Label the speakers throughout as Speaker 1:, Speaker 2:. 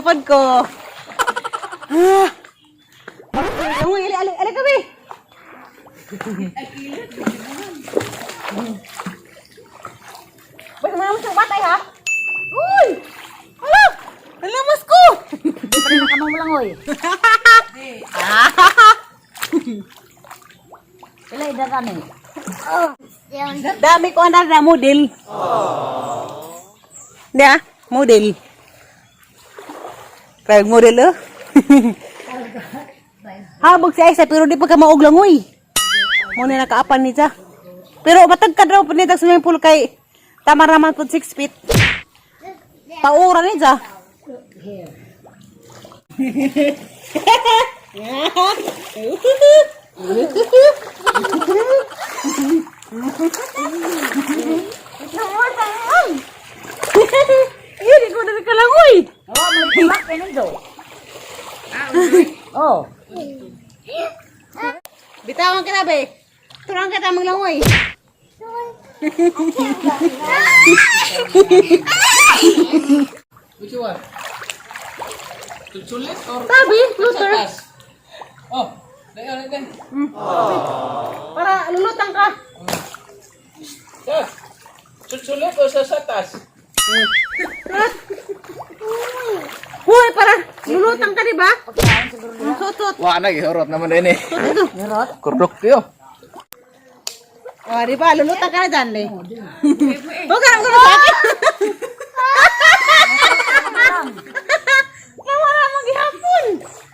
Speaker 1: pod ko. Ah. Uy, ali, ali, ali kami. Ba't mo sa batay ha? Uy! Hala! Nalamas ko!
Speaker 2: Pinakamang mo lang, oy. Pila edad ani?
Speaker 1: Dami ko na na model. Di ah, model. Kaya model oh. Habog si Aisa pero di pa ka mauglang uy. Mo na nakaapan ni siya. Pero matagkad raw po nito sa swimming pool kay tama raman po 6 feet. Paura ni siya. Yun, ikaw na nakalangoy.
Speaker 2: Oh, magpulak kayo. Oh.
Speaker 1: Bitawan ka na, be. Turuan ka tamang langoy.
Speaker 3: Which one? Sulit or
Speaker 1: Sabi, Luther.
Speaker 3: satas? Oh, dahil dahil.
Speaker 1: Para lulutang ka.
Speaker 3: Sas. Sulit o sa satas?
Speaker 1: Hoy, para lulutang ka, di ba? Suot,
Speaker 3: Wah, na gihurot naman din eh.
Speaker 1: suot ito.
Speaker 2: Mirot.
Speaker 3: Kurdok tiyo.
Speaker 1: O, di ba? Lulutang ka na dyan, eh. Huwag ka naman sa akin. Nawala mo gihapon.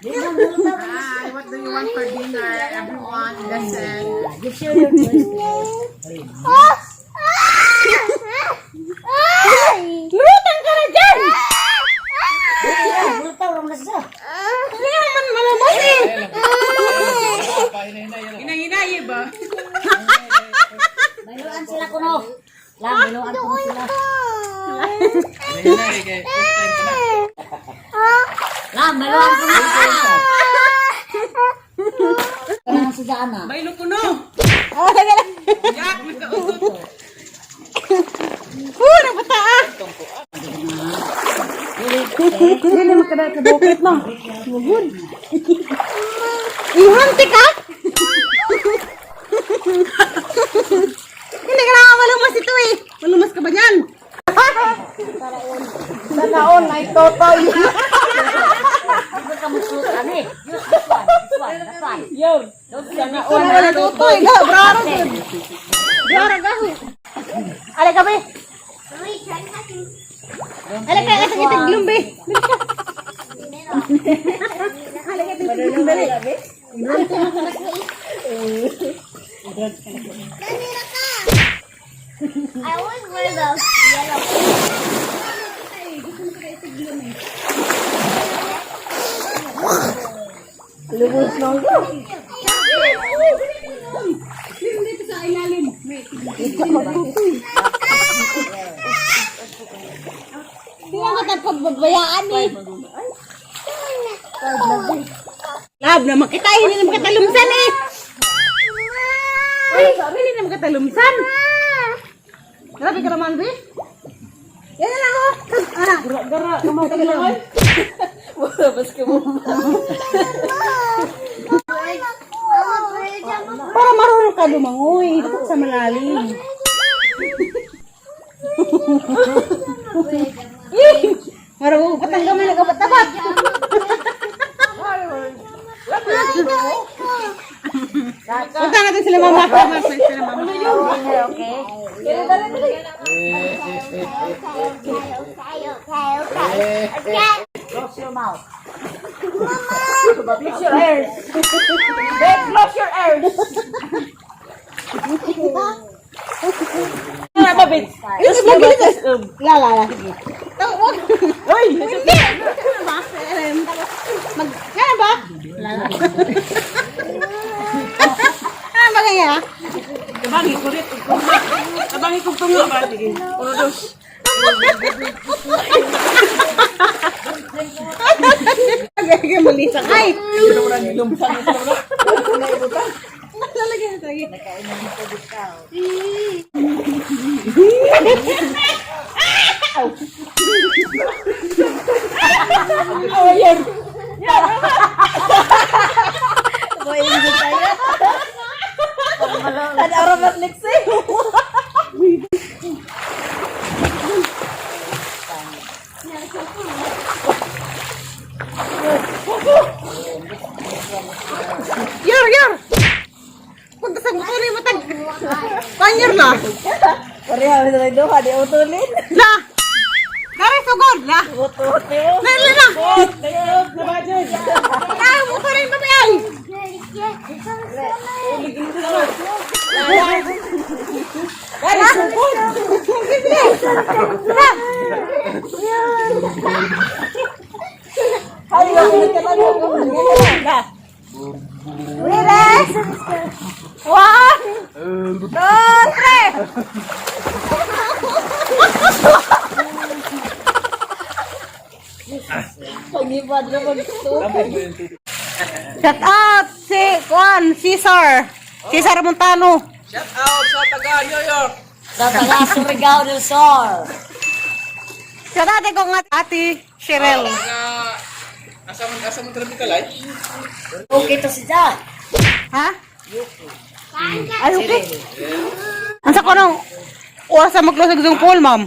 Speaker 4: Hi, what do you want for dinner? Everyone, listen.
Speaker 2: Give you your choice.
Speaker 1: Lulutang ka na dyan.
Speaker 2: Bultaw lang na siya.
Speaker 1: Hindi naman malamot eh.
Speaker 4: Hinay-hinay ba?
Speaker 2: Bayluan sila kuno. Lang, bayluan kuno sila.
Speaker 3: Hinay kay first time ka na.
Speaker 2: Lang, bayluan kuno sila. Kanang si Jana.
Speaker 4: Baylo ko no.
Speaker 1: Oh, sige lang.
Speaker 4: Yak, magkausot.
Speaker 1: Oh, nabata ah. Hindi naman ka nakabukit mo. Wagod. Ihante ka? Hindi ka na malumas ito eh. Malumas ka ba niyan?
Speaker 4: Sanaon ay totoy.
Speaker 2: Hindi ka magsuot ani. Use this one, this one, that one.
Speaker 4: Yor.
Speaker 1: Wala na tutoy. Ga, braro. Braro gaho. Ale ka be. Ale ka ka sa tiglum be. Ale ka tiglum dali.
Speaker 5: I always wear the yellow.
Speaker 1: Lubos na ako. Dito sa ilalim. Hindi ako pagbabayaan eh. Lab na makita, hindi na makatalumsan eh. Uy, hindi na makatalumsan. Grabe ka naman, be. Yan na lang, oh. Ah, gara, kamaw ka lang. Para marunong ka lumangoy. Dapat sa malalim. Eh, marunong patanggal mo nagkapat-tapat. Punta natin sila mama. Sila mama.
Speaker 2: Okay.
Speaker 5: Okay.
Speaker 2: Close your mouth.
Speaker 4: Close your ears. Babe, close your ears. Ano ba, babe?
Speaker 1: La, la, la. Sige. Tawag.
Speaker 4: Uy!
Speaker 1: Hindi! Ano ba? Mag, kaya ba? La, la. Ano ba kaya?
Speaker 4: Tabangi kulit. Tabangi kong tungo ba? Sige. Uno, dos.
Speaker 1: Gagawin mali sa kay. Lalagyan na lagi.
Speaker 2: Tanaw ra Lexi.
Speaker 1: Yor, yor! Punta sa mutuli mo tag. Panyer na.
Speaker 2: Pareha mi sa duha di utulin.
Speaker 1: La! Dara sugod la. La la la. Ah, mutulin pa ay. Dara sugod. Sige. La.
Speaker 2: Ay,
Speaker 1: La. Ready? One, two, three.
Speaker 2: Pagibad na mag-stupid.
Speaker 1: Shout out si Juan Cesar. Cesar Montano.
Speaker 3: Shout out sa taga New York.
Speaker 2: Sa taga Surigao del Sur.
Speaker 1: Shout out ko nga Ate Cheryl.
Speaker 3: Taga asa man tropical ay?
Speaker 2: Okay to si Jack.
Speaker 1: Ha? Ay, okay. Ang sa ko nung oras sa mag-close ang pool, ma'am?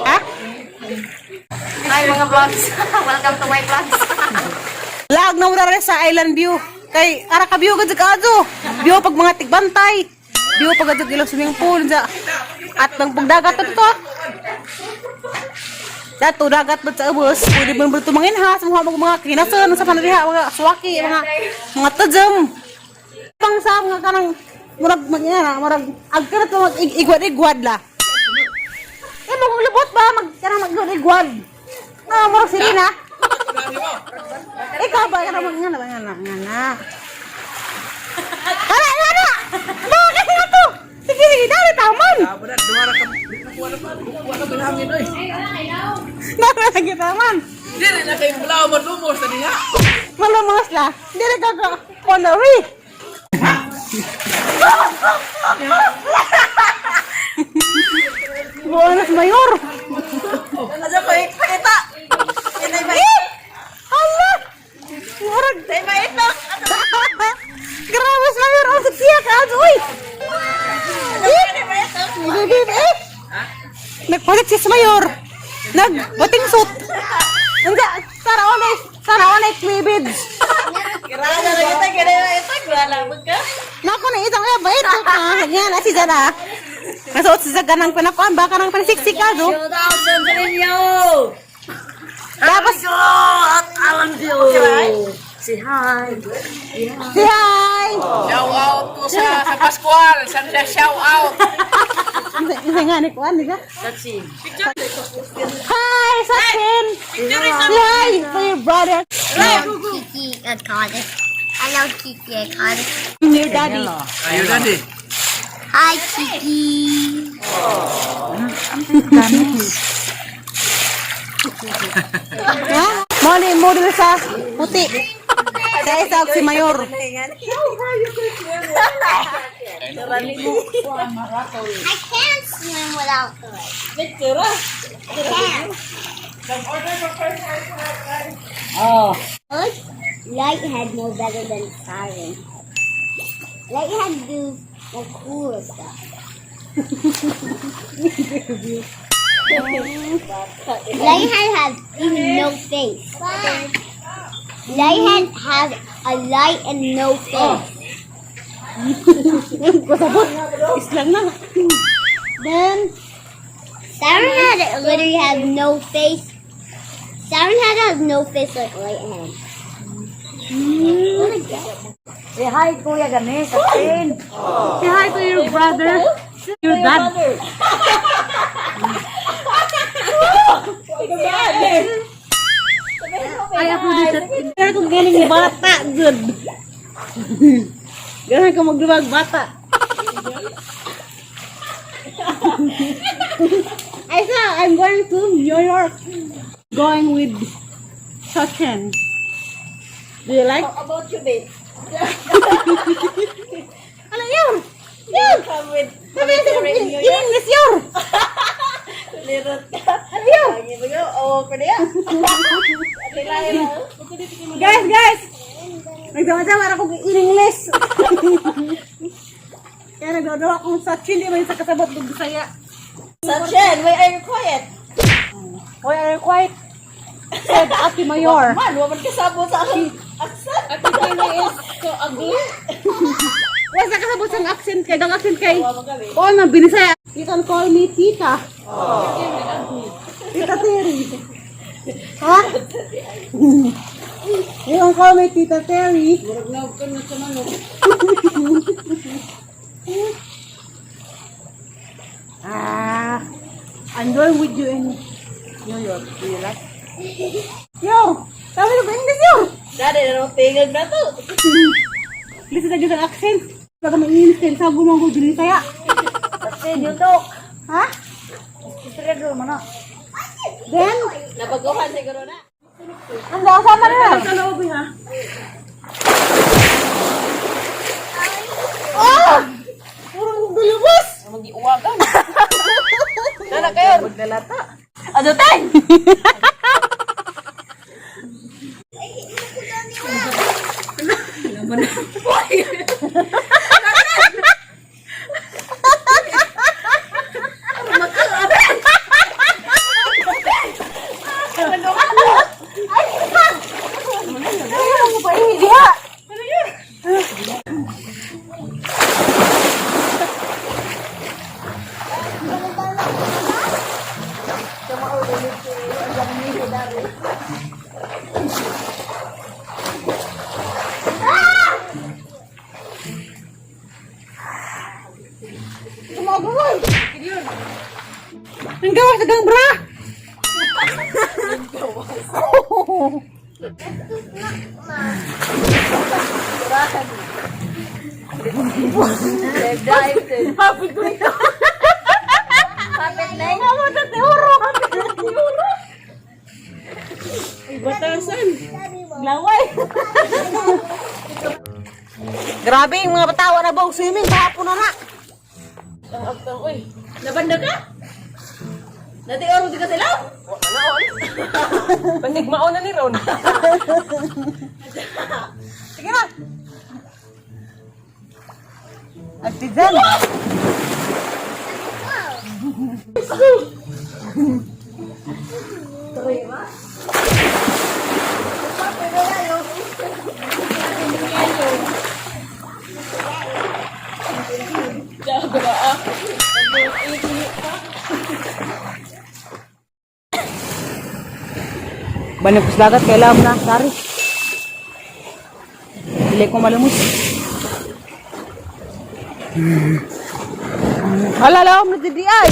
Speaker 1: Ha?
Speaker 4: Hi mga vlogs. Welcome to my vlogs.
Speaker 1: Lag na mura rin sa Island View. Kay, ara ka view gud sa kaadto. View pag mga tigbantay. View pag adto ilang swimming pool sa at nang pagdagat to to. Dato dagat ba sa ubos? Pwede mo ba tumangin ha? Sa mga mga kinasan sa panadiha, mga suwaki, mga tadjam. Pang sa mga kanang murag mag ina murag agkarat mo mag igwad-igwad la. Eh maglubot ba mag kanang mag-igwad. Ah, murag sirena. Ikaw ba kana mag ngana ngana ngana. Kana ngana. Bakit nga to? Sige sige dali taman.
Speaker 3: Ah, budat duwara ka wala pa wala pa hangin oy.
Speaker 1: Dali lagi taman.
Speaker 3: Dili na kay pulaw mo lumos sa diha.
Speaker 1: Malumos la. Dili ka ka ponori. Buonas mayor.
Speaker 4: Ano ko pakita?
Speaker 1: Eh! Hala! Murag. Grabe sa mayor. Ang siya ka. Uy! Eh! Eh! Nagpalit si Mayor. Nagbating suit. Hindi, sana onay, sana onay cleavage.
Speaker 4: Kirala na kita, kirala ito. Wala mo ka.
Speaker 1: Nako na isang eh, bait ka. Yan, si Zara. Nasuot si Zaga ng panakuan, baka ng pansiksik ka, do.
Speaker 2: Shout out sa Antonio.
Speaker 1: Tapos,
Speaker 2: At alam niyo. Say hi.
Speaker 1: say hi!
Speaker 3: Shout out ko sa Pascual, sa nila shout out.
Speaker 1: Isa nga ni kuan, di ba?
Speaker 2: Sachin.
Speaker 1: Hi, Sachin! Say hi to your brother.
Speaker 5: Hello, Kiki Akata. Hello, Kiki Akata.
Speaker 1: Your daddy.
Speaker 3: Ayo dadi.
Speaker 5: Hi, Kiki.
Speaker 1: Ha? Mo ni model sa puti. Sa isa og si Mayor.
Speaker 5: I can't swim without the light. I can't.
Speaker 2: Oh.
Speaker 5: Lighthead know better than Siren. Lighthead do the cooler stuff. Lighthead have even no face. Lighthead have a light and no face.
Speaker 1: Pasabot. Islang na. Then,
Speaker 5: Siren Head literally has no face. Siren Head has no face like Lighthead. What a guess.
Speaker 2: Say hi, Kuya Gani. Sachin.
Speaker 1: say hi to your brother. Your dad. Ay, ako dito. Pero kung galing bata, good. Ganun ka magduwag bata. Ay, sa, I'm going to New York. Going with Sachin. Do you like?
Speaker 4: How about you, babe?
Speaker 1: Ano yun? Yun!
Speaker 4: Come with
Speaker 1: Sabi sa English yun!
Speaker 4: lirot ka.
Speaker 1: Ano yun?
Speaker 4: Ang iba oh, kaya.
Speaker 1: Guys, guys! Nagdama-dama ako in English. Kaya nagdadawa akong sa chili man sa kasabot ng Bisaya.
Speaker 2: Sachin, why are you quiet?
Speaker 1: Why are you quiet? Said Ate Mayor.
Speaker 2: Man, wa man kasabot sa akong accent.
Speaker 4: Ate Jenny is so ugly.
Speaker 1: Wala sa kasabot sa accent kay dang accent kay. Oh, nang binisaya. You can call me Tita. Tita Terry. Ha? You can call me Tita Terry.
Speaker 4: Murag na ka na sa manok.
Speaker 1: Ah, I'm going with you in New York. Do you like? Yo, sabi ko English yo.
Speaker 2: Dali na naman tingog na to.
Speaker 1: Listen na ang accent. Baka mainis kayo sa gumanggo binisaya.
Speaker 2: Sachin, you talk.
Speaker 1: Ha?
Speaker 2: Istorya mo na.
Speaker 1: Then,
Speaker 2: Nabaguhan siguro na.
Speaker 1: ang sama na.
Speaker 4: Sa loob ha.
Speaker 1: Ah! Puro gulubos!
Speaker 4: Mag-iuwagan. Nana kayo. Magdalata.
Speaker 2: Ano tay?
Speaker 1: Ayaw mo pa diha! Gumagawa! Ang gawas sa gang bra!
Speaker 4: Hapit ko ito.
Speaker 2: Kapit na.
Speaker 1: Amo sa tiuro! Tiuro!
Speaker 4: Ay, batasan.
Speaker 1: Laway! Grabe yung mga batawa na bang swimming kahapon na na.
Speaker 4: Ang agtang, uy.
Speaker 2: Nabanda ka? Nati oro di ka sila?
Speaker 4: Wa na on. Panigmao na ni Ron.
Speaker 1: Sige na. Agtizan.
Speaker 4: Jago ba ah.
Speaker 1: Banig ko dagat kailangan na, sorry. Dili ko malumos. Hala, lawom na DDI.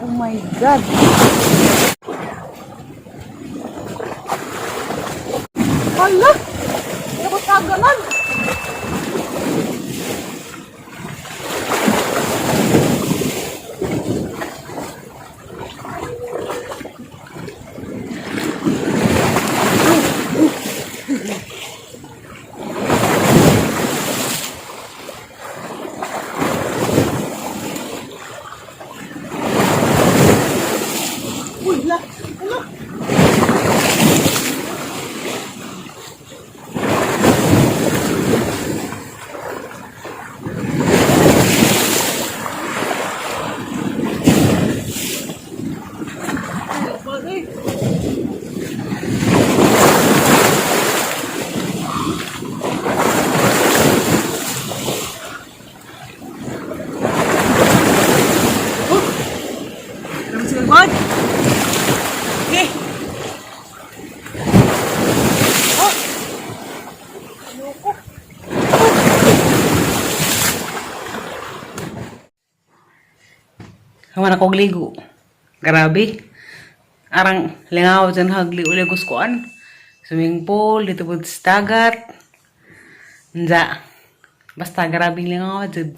Speaker 1: Oh my God. Hala! Inabot ka ganan. Uy, la. Hala. God. Okay. Oh. Ayoko. Haman ako ligo. Grabe. Arang lingaw dyan hagli uli guskuan. Swimming pool, dito po sa dagat. Nja. Basta grabe lingaw dyan.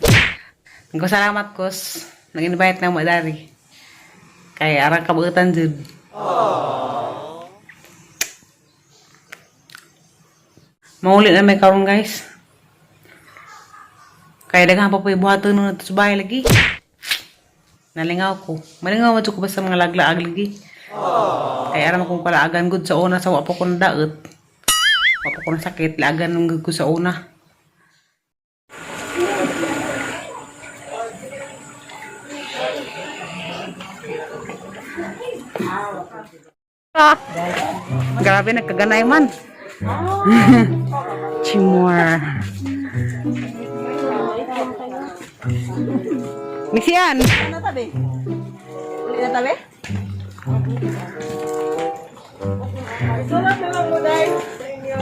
Speaker 1: Nagpasalamat kos. Nag-invite na mo dari. Kay arang kabuutan jud. Mauli na may karon guys. Kaya daghan pa po buhaton nun sa bahay lagi. Nalingaw ko. Malingaw man jud ko basta mga laglaag lagi. Kaya aram akong palaagan gud sa una sa wa pa ko nadaot. Wa pa ko sakit, laagan nung gud ko sa una. Ah. Grabe, nagkaganay man. Chimor. Misian.
Speaker 4: Tabi. Uli na tabi? Sulat na lang mo, Day. Sa inyo.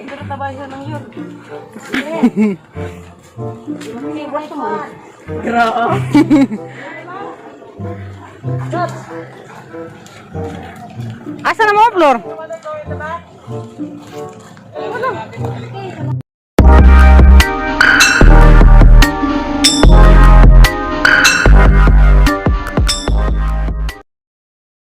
Speaker 4: Pero tabay siya ng yun. Grabe.
Speaker 1: Asa na mo, Flor?